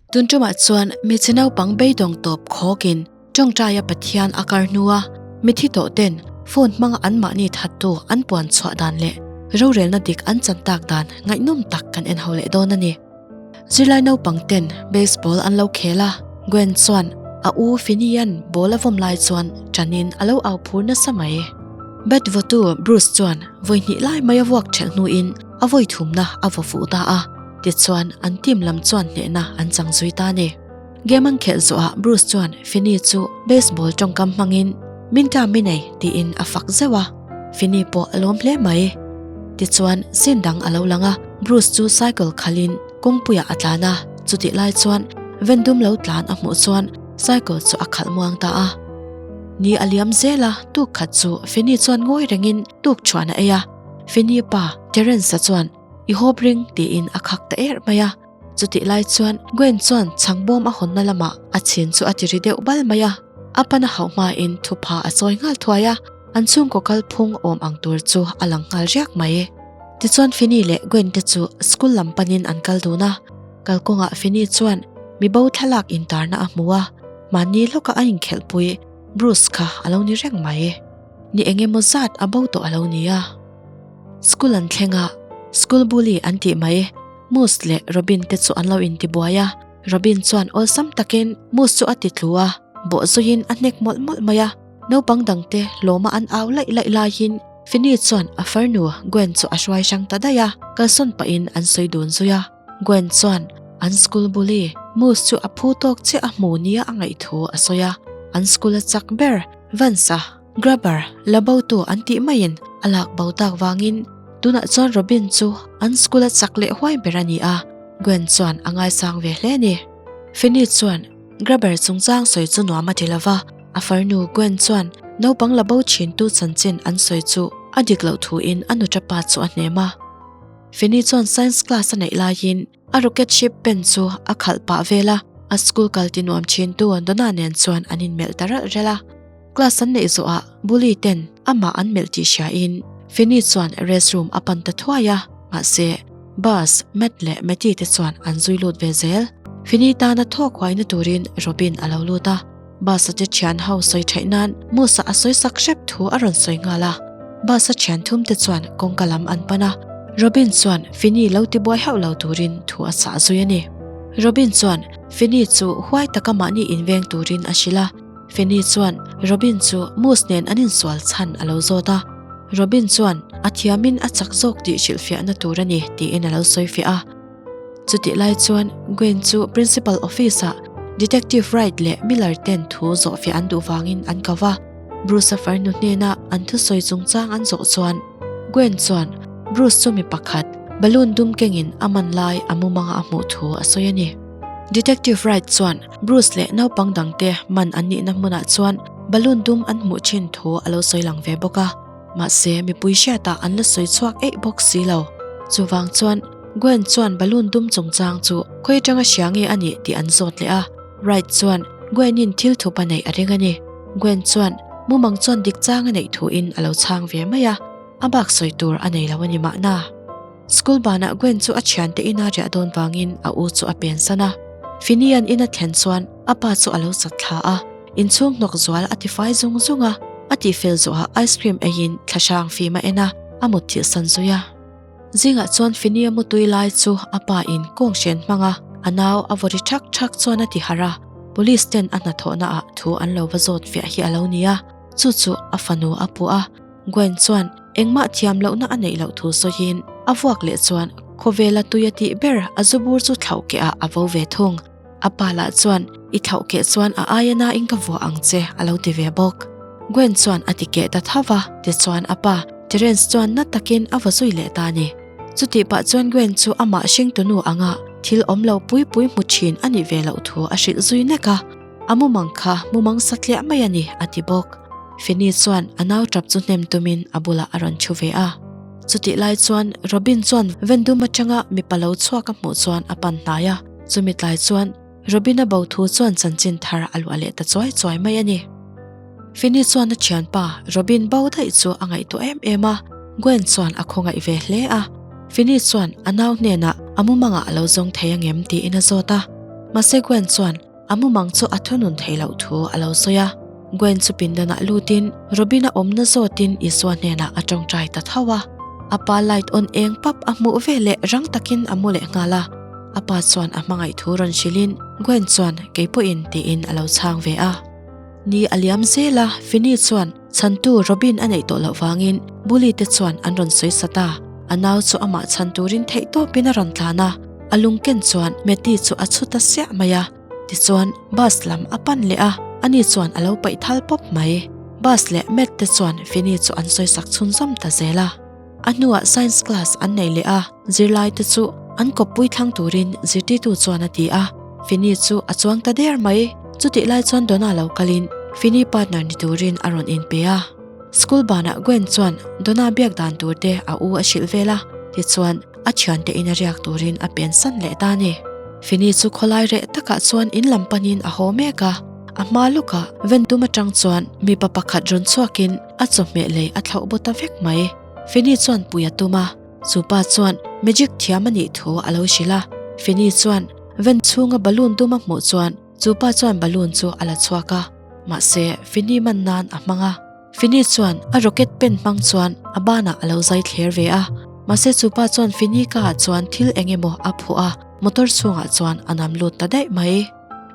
Tun tumah chuan hmeichhe naupang beidawng tawp khawkin tawngtaia Pathian a kar hnua mithi tawh ten phone hmanga anmahni thattu an puan chhuah dan leh rorelna dik an chan tak dan ngaihnawm tak kan en ho leh dawn a ni. Zirlai naupang ten baseball an lo khel a, Gwen chuan a u Finian ball a vawm lai chuan tanin a lo au phur nasa mai. Bat vawtu Bruce chuan vawi hnih lai mai a vuak thelh hnuin a vawi thumna a vaw fuh ta a, tichuan an team lam chuan hnehna an chang zui ta a ni. Game an khelh zawhah Bruce chuan Finny chu baseball tawngkam hmangin Min ta mi nei tiin a fak zeuh a, Finny pawh a lawm hle mai. Tichuan scene dang a lo lang a, Bruce chu cycle khalhin kawngpuiah a tlan a, chutih lai chuan vendum lo tlan a hmuh chuan cycle chu a khalh muang ta a. Ni a liam zel a, tuk khat chu Finny chuan ngawi rengin tuk chhuan a ei a, Finny pa Terence-a chuan I hawp ring tiin a khak ta er mai a. Chutih lai chuan Gwen chuan chhangbawm a hawnna lamah a chhin chu a ti ri deuh bal mai a, a pan a hauh hmain thupha a chawi nghal thuai a, an chhungkaw kalphung awm ang tur chu a lang nghal riak mai. Tichuan Finny leh Gwen te chu school lam panin an kal dun a, kalkawngah Finny chuan mi bo thlalak intarna a hmu a, mahni lawka a inkhelhpui Bruce kha a lo ni reng mai. Ni eng emaw zat a bo tawh a lo ni a. School an thleng a, school bully an tih mai. Moose leh Robin te chu an lo intibuai a, Robin chuan awlsam takin Moose chu a ti tlu a, bawh zuiin a hnek mawlh mawlh mai a. Naupang dangte lawma an au laih laih laiin Finny chuan a farnu Gwen chu a hruai hrang ta daih a, kalsawn pahin an sawi dun zui a. Gwen chuan an school bully Moose chu a phu tawk chiah a hmu nia a ngaih thu a sawi a, an school a chak ber Vance-a Grabber la bo tu an tih maiin a lak bo tak vangin tunah chuan Robin chu an school a chak leh huai ber a ni a, Gwen chuan a ngaisang ve hle a ni. Finny chuan Grabber chungchang sawi chu nuam a ti lo va, a farnu Gwen chuan naupang la bo thin tu chanchin an sawi chu a dik loh thuin a nuṭapa chu a hnem a. Finny chuan science class a neih laiin A rocket ship pen chu a khalh pah vel a, a school kal ti nuam thin tu Donna nen chuan an inmelh ta ralh ralh a. Class an neih zawhah bully ten amah an melh tih hria in Finny chuan restroom a pan ta thuai a, mahse Buzz, Matt leh Matty te chuan an zui lut ve zel. Finny tana thawk huaina turin Robin a lo lut a, Buzz-a te thian ho sawi theih nan Moose-a a sawi sak hrep thu a rawn sawi nghal a. Buzz-a thian thum te chuan kawngka lam an pan a, Robin chuan Finny lo tibuai hauh lo turin thu a chah zui a ni. Robin chuan Finny chu huai taka mahni inveng turin a hrilh a, Finny chuan Robin chu Moose nen an insual chhan a lo zawt a. Robin chuan a thiamin a chak zawk tih hrilhfiahna tur a ni tiin a lo sawifiah a. Chutih lai chuan Gwen chu Principal Office-ah Detective Wright leh Miller ten thu zawhfiah an duh vangin an ko va. Bruce-a farnu hnena an thusawi chungchang an zawh chuan Gwen chuan Bruce chu mi pakhat balloon dum kengin a man lai a mumanga a hmuh thu a sawi a ni. Detective Wright chuan Bruce leh naupang dangte man an nihna hmunah chuan balloon dum an hmuh thin thu a lo sawi lang ve bawk a. Mahse, mipui hriatah an la sawi chhuak eih bawk si lo. Chuvang chuan Gwen chuan balloon dum chungchang chu khawi atanga hria nge a nih tih an zawt leh a. Wright chuan Gwen-in thil thup a neih a ring a ni. Gwen chuan mumang chuan dik chang a neih thuin a lo chhang ve mai a, a bak sawi tur a nei lo a ni mahna. School banah Gwen chu a thiante ina riah dawn vangin a u chu a pensan a. Finny-a'n in a thlen chuan a pa chu a lo sat thla a, inchhung hnawk zual a tifai zung zung a, a tihfel zawhah ice cream eiin thlahrang fim a en a, a mutthilh san zui a. Zingah chuan Finny-a mutui lai chu a pa in kawng hren hmang a, a nau a vaw ri thak thak chuan a ti harh a, police ten a hnathawhna ah thu an lo va zawt fiah hi a lo ni a, chu chu a fanu a puh a. Gwen chuan engmah thiam lohna a neih loh thu sawiin a vuak leh chuan khawvela tui a tih ber a zubur chu thlauh keh ah a vo ve thung. A pa lah chuan i thlauh keh chuan a aia na in ka vuah ang che a lo ti ve bawk. Gwen chuan a ti keh ta tho va, tichuan a pa Terence chuan na takin a va zui leh ta a ni. Chutih pah chuan Gwen chu amah hringtunu anga thil awm lo pui pui hmu thin a nih ve loh thu a hrilh zui nek a. A mumang kha mumang satliah mai a ni a ti bawk. Finny chuan a nau tap chu hnem tumin a bulah a rawn thu ve a. Chutih lai chuan Robin chuan Vendum atanga mipa lo chhuak a hmuh chuan a pan hnai a. Chumi tlai chuan Robin-a bo thu chuan chanchin thar a luah leh ta chuai chuai mai a ni. Finny chuan a thianpa Robin bo daih chu a ngaihtuah em em a, Gwen chuan a khawngaih ve hle a. Finny chuan a nau hnenah a mumangah a lo zawng thei angem tiin a zawt a. Mahse Gwen chuan a mumang chu a thunun theih loh thu a lo sawi a. Gwen chu pindanah lutin Robin-a awmna zawtin Isua hnenah a tawngtai ta tho a. A pa light on eng pap a hmuh veleh rang takin a mu leh nghal a. A pa chuan a hmangaih thu rawn hrilhin Gwen chuan kei pawhin tiin a lo chhang ve a. Ni a liam zel a, Finny chuan chhantu Robin a neih tawh loh vangin Bully te chuan an rawn sawi sa ta. A nau chu amah chhan turin theihtawpin a rawn tlan a, a lungken chuan Matty chu a chhu ta siah mai a. Tichuan bus lam a pan leh a, ani chuan a lo paih thal pawp mai. Bus leh Matt te chuan Finny chu an sawisak chhunzawm ta zel a. A hnuah science class an nei leh a, zirlai te chu an kawppui thlang turin zirtirtu chuan a ti a, Finny chu a chuang ta der mai. Chutih lai chuan Donna lo kalin Finny partner ni turin a rawn inpe a. School banah Gwen chuan Donna biak dan tur te a u a hrilh vel a, tichuan a thiante in a riak turin a pensan leh ta a ni. Finny chu khawlai reh takah chuan in lam panin a haw mek a, a hma lukah Ventum atang chuan mipa pakhat rawn chhuakin a chawhmeh lei a thlauh baw ta vek mai. Finny chuan pui a tum a, chu pa chuan magic thiam a nih thu a lo hrilh a. Finny chuan ven chhunga balloon dum a hmuh chuan chu pa chuan balloon chu a la chhuak a, mahse Finny man nan a hmang a. Finny chuan a rocket pen hmang chuan a banah a lo zai thler ve a, mahse chu pa chuan Finny ka ah chuan thil eng emaw a phuah a, motor chhungah chuan a nam lut ta daih mai.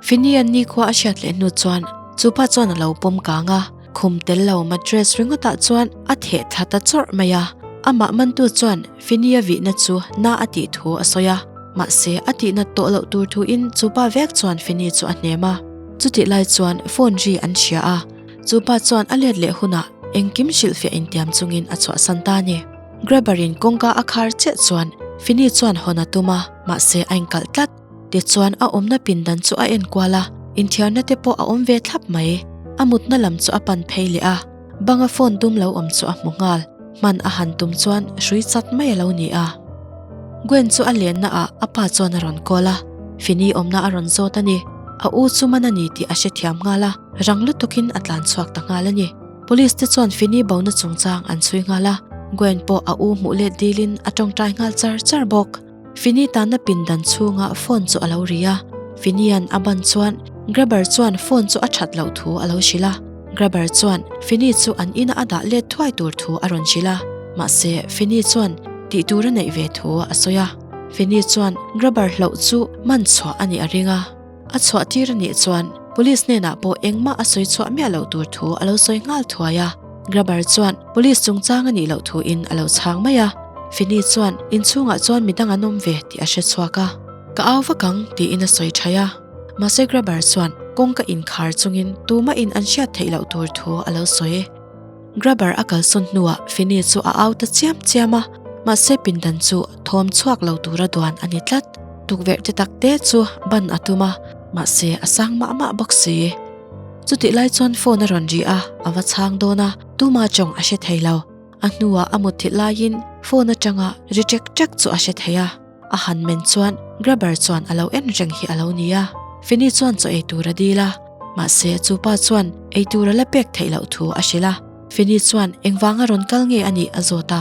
Finny an nikhua a hriat leh hnu chuan chu pa chuan a lo pawm kang a, khum tel lo mattress ringawtah chuan a theh thla ta chawrh mai a. Amah mantu chuan Finny a vihna chu na a tih thu a sawi a, mahse a tihnat tawh loh tur thuin chu pa vek chuan Finny chu a hnem a. Chutih lai chuan phone ri an hria a, chu pa chuan a let leh hunah engkim hrilhfiah intiam chungin a chhuahsan ta a ni. Grabber-in kawngka a khar chiah chuan Finny chuan hawn a tum a, mahse a inkalh tlat. Tichuan a awmna pindan chu a enkual a, inthiarna te pawh a awm ve thlap mai. A mutna lam chu a pan phei leh a, banga phone dum lo awm chu a hmu nghal. Hman a han tum chuan hrui chat mai a lo ni a. Gwen chu a lenna ah a pa chuan a rawn call a, Finny awmna a rawn zawt a ni. A u chu man a ni tih a hrethiam nghal a, rang lutukin a tlan chhuak ta nghal a ni. Police te chuan Finny bona chungchang an chhui nghal a, Gwen pawh a u hmuh let dilin a tawngtai nghal char char bawk. Finny tanna pindan chhunga phone chu a lo ri a, Finny-a'n a ban chuan Grabber chuan phone chu a that loh thu a lo hrilh a. Grabber chuan Finny chu an ina a dah let thuai tur thu a rawn hrilh a, mahse Finny chuan tih tur a neih ve thu a sawi a. Finny chuan Grabber hlauh chu man chhuah a nih a ring a, a chhuah tir a nih chuan police hnenah pawh engmah a sawi chhuah miah loh tur thu a lo sawi nghal thuai a. Grabber chuan police chungchang a nih loh thuin a lo chhang mai a. Finny chuan inchhungah chuan midang an awm ve tih a hre chhuak a. Ka au vak ang tiin a sawi thaih a. Mahse Grabber chuan kawngka inkhar chungin tumahin an hriat theih loh tur thu a lo sawi. Grabber a kalsawn hnuah Finny chu a au ta chiam chiam a, mahse pindan chu thawm chhuak lo tura duan a ni tlat. Tukverh te tak te chu ban a tum a, mahse a sang mah mah bawk si. Chutih lai chuan phone a rawn ri a, a va chhang dawn a, tuma chawng a hre thei lo. A hnuah a mutthilh laiin phone atanga ri ṭek ṭek chu a hre thei a, a han men chuan Grabber chuan a lo en reng hi a lo ni a. Finny chuan chaw ei tur a dil a, mahse chu pa chuan ei tur a la pek theih loh thu a hrilh a. Finny chuan engvanga rawn kal nge a nih a zawt a,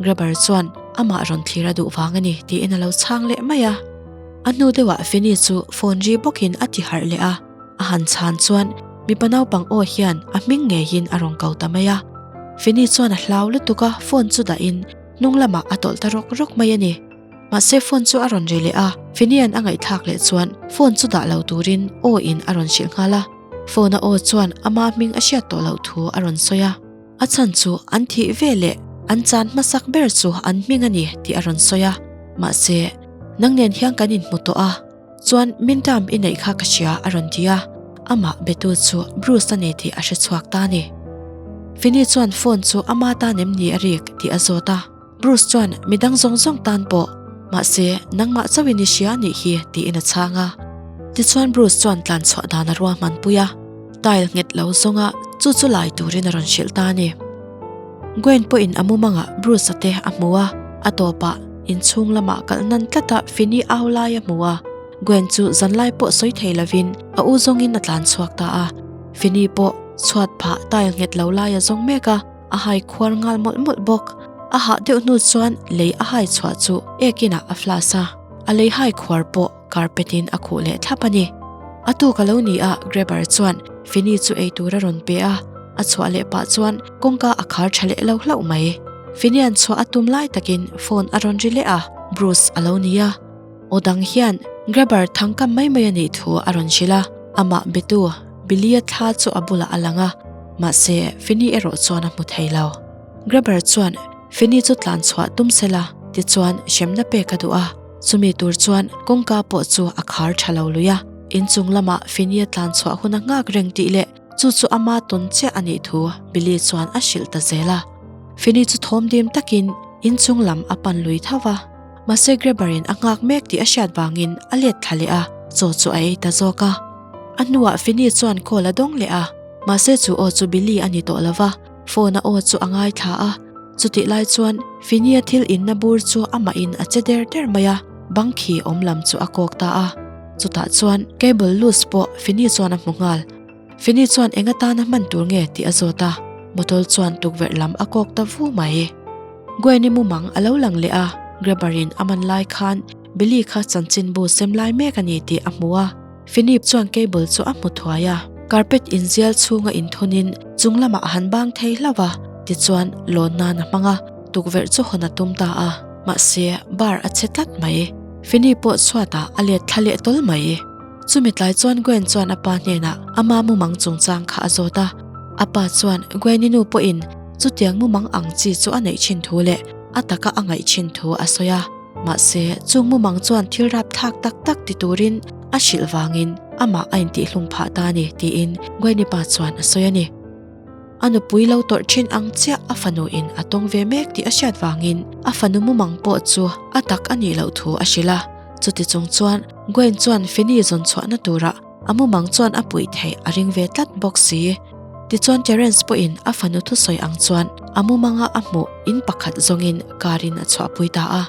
Grabber chuan amah rawn thlir a duh vang a ni tiin a lo chhang leh mai a. A hnu deuhah Finny chu phone ri bawkin a ti harh leh a. A han chhan chuan mipa naupang aw hian a hming ngeiin a rawn ko ta mai a. Finny chuan a hlau lutuk a, phone chu dahin hnung lamah a tawlh ta rawk rawk mai a ni. Mahse phone chu a rawn ri leh a, Finny-a'n a ngaihthlak leh chuan phone chu dah lo turin aw in a rawn hrilh nghal a. Phone-a aw chuan ama hming a hriat tawh loh thu a rawn sawi a. A chhan chu an thih ve leh an chan hmasak ber chu an hming a ni tih a rawn sawi a. Mahse, nang nen hian kan inhmu tawh a. Chuan min term i neih kha ka hria a rawn ti a, amah betu chu Bruce a ni tih a hre chhuak ta a ni. Finny chuan phone chu ama tan em ni a rik tih a zawt a, Bruce chuan midang zawng zawng tan pawh, mahse nangmah chauhin i hria a nih hi tiin a chhang a. Tichuan Bruce chuan tlan chhuah dan a ruahman pui a, tile nghet lo zawnga chu chu lai turin a rawn hrilh ta a ni. Gwen pawhin a mumangah Bruce-a te a hmu a, a tawpah inchhung lamah kalh nan tlata Finny au lai a hmu a. Gwen chu zanlai pawh sawi thei lovin a u zawngin a tlan chhuak ta a. Finny pawh chhuat phah tile nghet lo lai a zawng mek a, a hai khuar nghal mawlh mawlh bawk. A hah deuh hnu chuan lei a hai chhuah chu ekinah a flash a, a lei hai khuar pawh. carpet in a khuh leh thlap a ni. A tuk a lo ni a, Grabber chuan Finny chu eitur a rawn pe a, a chhuah leh pah chuan kawngka a khar tha leh lo hlauh mai. Finny-a'n chhuah a tum lai takin phone a rawn ri leh a, Bruce a lo ni a. Aw dang hian Grabber thangkam mai mai a nih thu a rawn hrilh a, amah betu Billy-a thla chu a bulah a lang a, mahse Finny erawh chuan a hmu thei lo. Grabber chuan Finny chu tlan chhuah tum sela tichuan hremna pek a duh a, chumi tur chuan kawngka pawh chu a khar tha lo lui a, inchung lamah Finny-a tlan chhuah hun a nghak reng tih leh chu chu ama tawn chiah a nih thu Billy chuan a hrilh ta zel a. Finny chu thawm dim takin inchung lam a pan lui tho va. Mahse Grabber-in a nghak mek tih a hriat vangin a let thla leh a, chaw chu a ei ta zawk a. A hnuah Finny chuan call a dawng leh a, mahse chu aw chu Billy a ni tawh lo va, phone-a aw chu a ngaithla a. Chutih lai chuan Finny-a thil inna bur chu amahin a che der der mai a, bang khi awm lam chu a kawk ta a. Chutah chuan cable loose pawh Finny chuan a hmu nghal. Finny chuan eng atana hman tur nge tih a zawt a, motor chuan tukverh lam a kawk ta vu mai. Gwen-i mumang a lo lang leh a, Grabber-in a man lai khan Billy kha chanchinbu sem lai mek a ni tih a hmu a. Finny chuan cable chu a hmu thuai a, carpet inzial chhunga inthunin chung lamah a han bang thei hlauh a, tichuan lawn nan a hmang a, tukverh chu hawn a tum ta a, mahse bar a che tlat mai. Finny pawh chhuatah a let thla leh tawl mai. Chumi tlai chuan Gwen chuan a pa hnenah ama mumang chungchang kha a zawt a. A pa chuan Gwen-i nu pawhin chutiang mumang ang chi chu a neih thin thu leh a taka a ngaih thin thu a sawi a. Mahse, chung mumang chuan thil rapthlak tak tak ti turin a hrilh vangin amah a intihhlum phah ta a ni tiin Gwen-i pa chuan a sawi a ni. A nupui lo tawrh thin ang chiah a fanu in a tawng ve mek tih a hriat vangin a fanu mumang pawh chu a tak a nih loh thu a hrilh a. Chuti chung chuan Gwen chuan Finny zawn chhuahna turah a mumang chuan a puih theih a ring ve tlat bawk si. Tichuan Terence pawhin a fanu thusawi ang chuan a mumanga a hmuh in pakhat zawngin car in a chhuahpui ta a.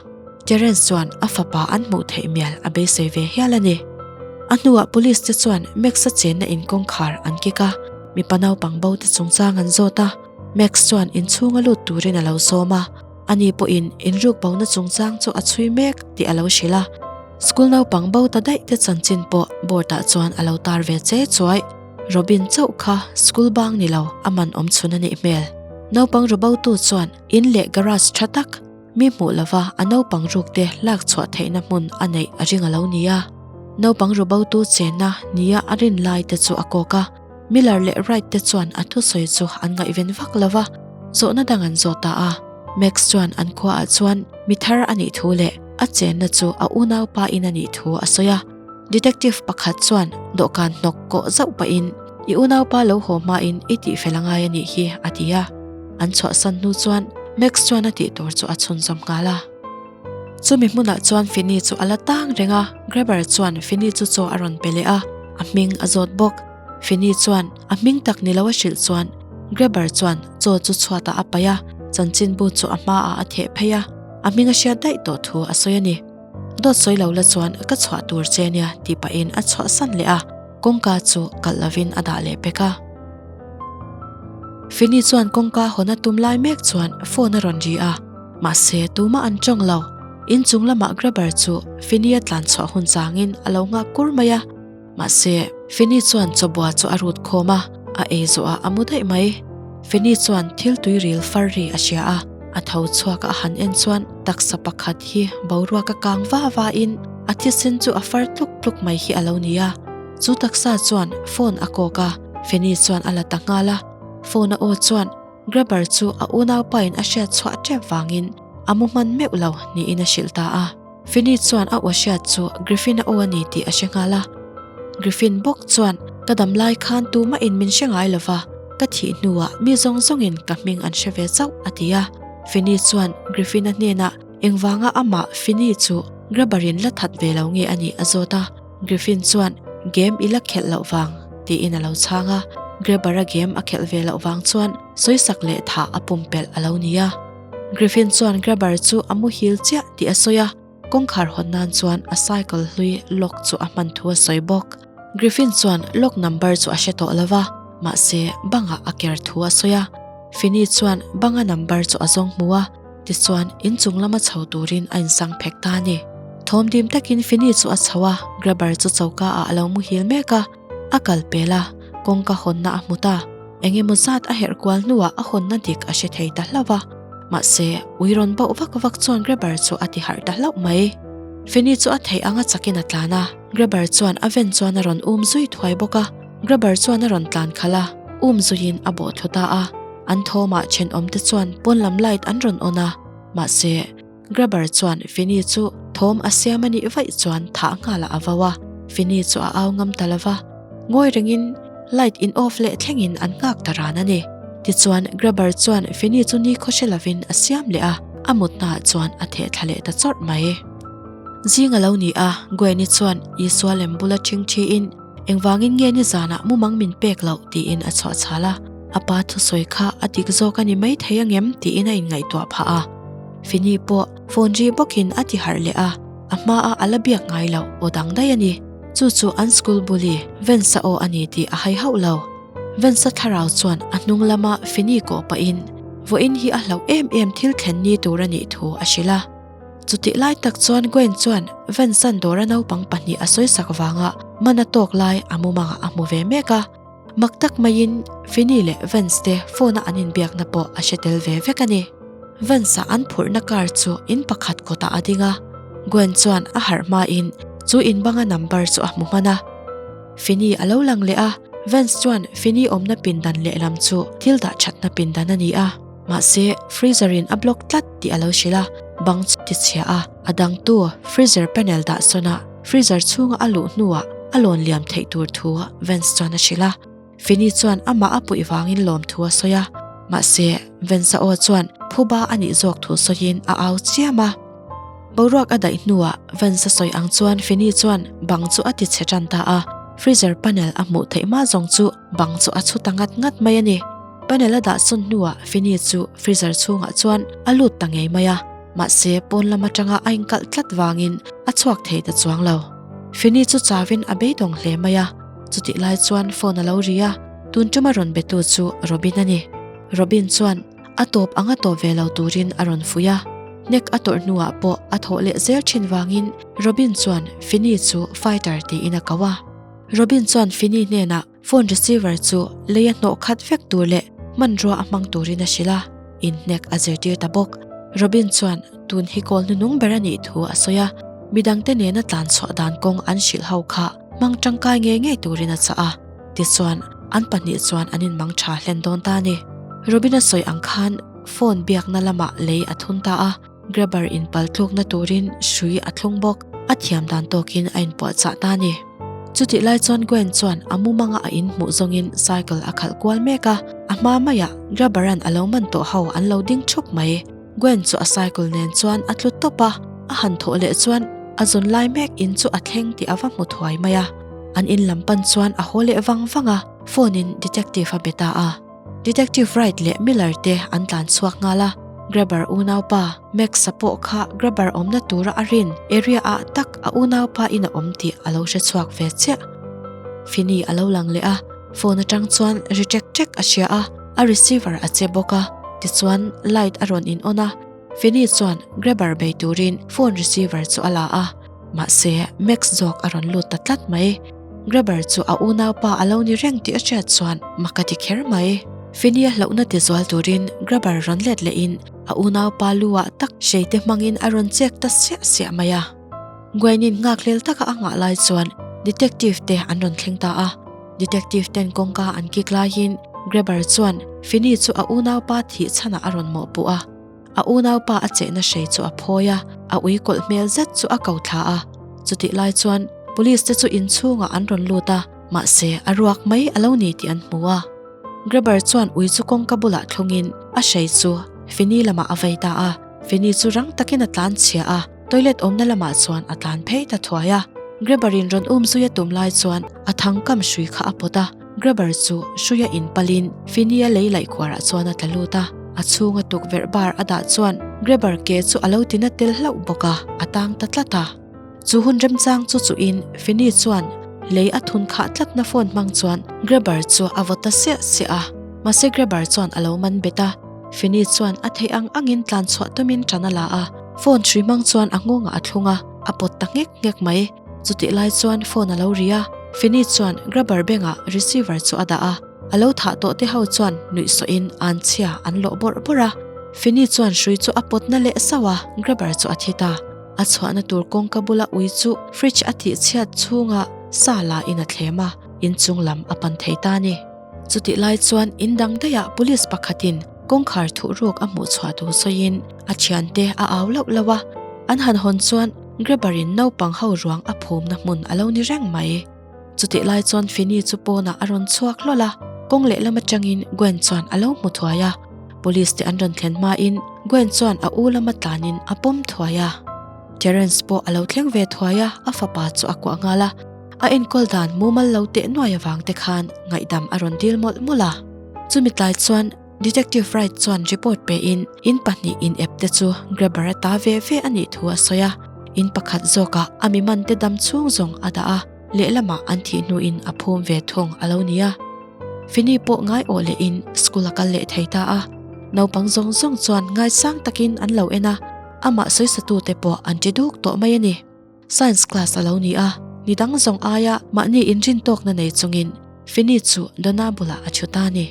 Terence chuan a fapa an hmuh theih mial a beisei ve hial a ni. A hnuah police te chuan Max-a chenna in kawngkhar an kick a, mipa naupang bo te chungchang an zawt a. Max chuan inchhunga lut turin a lo sawm a. Ani pawhin inruk bona chungchang chu a chhui mek tih a lo hrilh a, school naupang bo ta daih te chanchin pawh board ah chuan a lo tar ve che chuai. Robin chauh kha school bang ni lo a man awm chhun a nih hmel. Naupang rubotu chuan in leh garage tha tak mi hmuh lova a naupang ruk te lak chhuah theihna hmun a neih a ring a lo ni a. Naupang rubotu chenna nia a rin lai te chu a kawk a. Miller leh Wright te chuan a thusawi chu an ngaihven vak lo va, zawhna dang an zawh ta a. Max chuan an khuaah chuan mi thar a nih thu leh a chenna chu a unaupa in a nih thu a sawi a. Detective pakhat chuan dawhkan hnawk kawh zauh pahin, I unaupa lo haw hmain i tihfel a ngai a nih hi, a ti a. An chhuahsan hnu chuan Max chuan a tih tur chu a chhunzawm nghal a. Chumi hmunah chuan Finny chu a la tang reng a, Grabber chuan Finny chu chaw a rawn pe leh a, a hming a zawt bawk. Finny chuan a hming tak ni lo a hrilh chuan Grabber chuan chaw chu chhuatah a paih a, chanchinbu chu a hmaah a theh phei a, a hming a hriat daih tawh thu a sawi a ni. Dawt sawi lo la chuan ka chhuah tur che nia tih pahin a chhuahsan leh a, kawngka chu kalh lovin a dah leh pek a. Finny chuan kawngka hawn a tum lai mek chuan phone a rawn ri a, mahse tumah an tawng lo. Inchung lamah Grabber chu Finny a tlan chhuah hun changin a lo nghak kur mai a. Mahse, Finny chuan chawbua chu a rut khawm a, a ei zawhah a mu daih mai. Finny chuan thil tui ril far ri a hria a, a tho chhuak a han en chuan taksa pakhat hi boruak a kang va va in a thisen chu a far tluk tluk mai hi a lo ni a. Chu taksa chuan phone a kawk a, Finny chuan a la ta nghal a. Phone a aw chuan Grabber chu a unaupa in a hriat chhuah tep vangin a mu hman meuh lo niin a hrilh ta a. Finny chuan a aw hriat chu Griffin-a aw a ni tih a hre nghal a. Griffin bawk chuan, Ka dam lai khan tumahin min hre ngai lo va, ka thih hnuah mi zawng zawngin ka hming an hre ve chauh, a ti a. Finny chuan Griffin-a hnenah engvanga amah Finny chu Grabber-in la that ve lo nge a nih a zawt a. Griffin chuan, Game i la khelh loh vang, tiin a lo chhang a. Grabber-a game a khelh ve loh vang chuan sawisak leh thah a pumpelh a lo ni a. Griffin chuan Grabber chu a muhil chiah tih a sawi a, kawngkhar hawn nan chuan a cycle hlui lock chu a hman thu a sawi bawk. Griffin chuan lock number chu a hre tawh lo va, mahse bangah a ker thu a sawi a. Finney chuan banga number chu a zawng hmu a, tichuan inchung lama chho turin a insang phek ta a ni. Thawm dim takin Fini chu a chho a, Grabber chu choka ah a lo muhil mek a, a kal pel a, kawngka hawnna a hmu ta. Eng emaw zat a herh kual hnuah a hawnna dik a hre thei ta hlauh a, mahse ui rawn bauh vak vak chuan Grabber chu a ti harh ta hlauh mai. Fini chu a theih anga chakin a tlan a, Grabber chuan a ven chuan a rawn um zui thuai bawk a, Grabber chuan a rawn tlan khalh a, um zuiin a bawh thlu ta a. An thawmah thenawmte chuan pawn lam light an rawn on a, mahse Grabber chuan Fini chu thawm a siam a nih vaih chuan thah nghalah a vo a, Fini chu a au ngam ta lo va, ngawi rengin light in off leh thlengin an nghak ta ran a ni. Tichuan Grabber chuan Fini chu ni khaw hre lovin a siam leh a, a mutnaah chuan a theh thla leh ta chawrh mai. Zing a lo ni a, Gwen-i chuan Isua lem bula ṭhingṭhiin engvangin nge nizanah mumang min pek loh tiin a chhuah chhal a, a pa thusawi kha a dik zawk a ni maithei angem tiin a inngaihtuah phah a. Fini pawh phone ri bawkin a ti harh leh a, a hmaa a la biak ngai loh aw dang daih a ni. Chu chu an school bully Vensa aw a ni tih a hai hauh lo. Vensa thlarau chuan a hnung lama Fini kawh pahin vawiin hi a hlauh em em thil thlen ni tur a nih thu a hrilh a. Chutih lai tak chuan Gwen chuan Vensan dawra naupang pahnih a sawisak vanga man a tawk lai a mumangah a hmu ve mek a. Mak tak maiin Finny leh Vance te phone a an inbiakna pawh a hre tel ve vek a ni. Vance a an phurhna car chu in pakhat kawtah a ding a, Gwen chuan a harh hmain chu in banga number chu a hmu hman a. Finny a lo lang leh a, Vance chuan Finny awmna pindan lehlam chu thil dah thatna pindan a ni a, mahse freezer in a block tlat tih a lo hrilh a, bang chu ti chhia a, a dangtu freezer panel dah sawn a. Freezer chhunga a luh hnuah a lawn liam theih tur thu Vance chuan a hrilh a. Finny chuan amah a puih vangin lawm thu a sawi a. Mahse, Vance-a aw chuan phuba a nih zawk thu sawiin a au chiam a. Boruak a daih hnuah Vance-a sawi ang chuan Finny chuan bang chu a ti chhe tan ta a. Freezer panel a hmuh theih hma zawng chu bang chu a chhu ta ngat ngat mai a ni. Panel a dah sawn hnuah Finny chu freezer chhungah chuan a lut ta ngei mai a. Mahse, pawn lam atanga a inkalh tlat vangin a chhuak thei ta chuang lo. Fini chu chauin a beidawng hle mai a, chutih lai chuan phone a lo ri a, tun tuma rawn betu chu Robin a ni. Robin chuan a tawp anga tawp ve lo turin a rawn fuih a, hnek a tawrh hnuah pawh a thawh leh zel thin vangin Robin chuan Fini chu fighter tiin a ko a. Robin chuan Fini hnenah Phone receiver chu lei a hnawh khat vek tur leh hmanrua a hmang turin a hrilh a, inhnek a zirtir ta bawk. Robin chuan tun hi kawl hnunung ber a nih thu a sawi a, midangte nena tlan chhuah dan kawng an hrilh ho kha hmang tangkai ngei ngei turin a chah a, tichuan an pahnih chuan an inmang tha hlen dawn ta a ni. Robin a sawi ang khan phone biakna lamah lei a thun ta a, grabber inpal tlukna turin hrui a thlung bawk, a thiam dan tawkin a inpuahchah ta a ni. Chutih lai chuan Gwen chuan a mumanga a inhmuh zawngin cycle a khalh kual mek a, a hma maiah Grabber-a'n a lo man tawh ho an lo ding thup mai. Gwen chu a cycle nen chuan a tlu tawp a, a han thawh leh chuan a zawn lai mek in chu a thleng tih a va hmu thuai mai a. An in lam pan chuan a haw leh vang vang a, phone-in detective a be ta a. Detective Wright leh Miller te an tlan chhuak nghal a, Grabber unaupa Max-a pawh kha Grabber awmna tura a rin area ah tak a unaupa in a awm tih a lo hre chhuak ve chiah. Finny a lo lang leh a, phone atang chuan ri ṭek ṭek a hria a, a receiver a che bawk a, tichuan light a rawn in on a, Finny chuan Grabber bei turin phone receiver chu a la a, mahse Max zawk a rawn lut ta tlat mai. Grabber chu a unaupa a lo ni reng tih a hriat chuan mak a ti kher mai. Finny a hlauhna ti zual turin Grabber rawn let lehin a unaupa lu ah tak hreite hmangin a rawn chek ta siah siah mai a. Gwen-in nghakhlel taka a nghah lai chuan detective te an rawn thleng ta a. Detective ten kawngka an kik laiin Grabber chuan Finny chu a unaupa thih chhanah a rawn mawhpuh a. A unaupa a chehna hrei chu a phawi a, a ui kawlh hmel zet chu a ko thla a. Chutih lai chuan police te chu inchhungah an rawn lut a, mahse a ruak mai a lo ni tih an hmu a. Grabber chuan ui chu kawngka bulah thlungin a hrei chu Finny lamah a vei ta a. Finny chu rang takin a tlan chhia a, toilet awmna lamah chuan a tlan phei ta thuai a. Grabber in rawn um zui a tum lai chuan a thangkam hrui kha a pawt a. Grabber chu hruia inpalin Finny-a lei laih khuarah chuan a tla lut a, a chhunga tukverh bar a dah chuan Grabber ke chu a lo tina tel hlauh bawk a, a tang ta tlat a. Chu hun remchang chu chuhin Finny chuan lei a thun khah tlatna phone hmang chuan Grabber chu a vaw ta siah siah a, mahse Grabber chuan a lo man bet a. Finny chuan a theih ang angin tlan chhuah tumin tan a la a, phone hrui hmang chuan a nghawngah a thlung a. A pawt ta nghek nghek mai. Chutih lai chuan phone a lo ri a, Fini chuan grabber bengah receiver chu a dah a. A lo thah tawh te ho chuan nuih sawhin an chhia an lawh bawrh bawrh a. Fini chuan hrui chu a pawt na leh sauh a, grabber chu a thi ta. A chhuahna tur kawngka bula ui chu fridge a tih chhiat chhunga sa la in a thlem a, inchung lam a pan thei ta a ni. Chutih lai chuan in dang daihah police pakhatin kawngkhar thuh ruk a hmuh chhuah tur sawiin a thiante a au lauh lauh a, an han hawn chuan Grabber in naupang ho ruang a phumna hmun a lo ni reng mai. Chutih lai chuan Fini chu pawnah a rawn chhuak hlawl a, kawng lehlam atangin Gwen chuan a lo hmu thuai a. Police te an rawn thlen hmain Gwen chuan a u lama tlanin a pawm thuai a. Terence pawh a lo thleng ve thuai a, a fapa chu a kuah nghal a. A enkawl dan mumal lo teh nuai avang te khan ngaihdam a rawn dil mawlh mawlh a. Chumi tlai chuan Detective Wright chuan report pein in pahnih in ep te chu Grabber a ta ve ve a nih thu a sawi a. In pakhat zawkah a mi man te dam chhung zawng a dah a, lehlamah an thih hnuin a phum ve thung a lo ni a. Fini pawh ngai awh lehin school a kal leh thei ta a. Naupang zawng zawng chuan ngaisang takin an lo en a, amah sawisatute pawh an ti duk tawh mai a ni. Science class a lo ni a, ni dang zawng aia mahni inrin tawkna nei chungin Fini chu Donna bulah a thu ta a ni.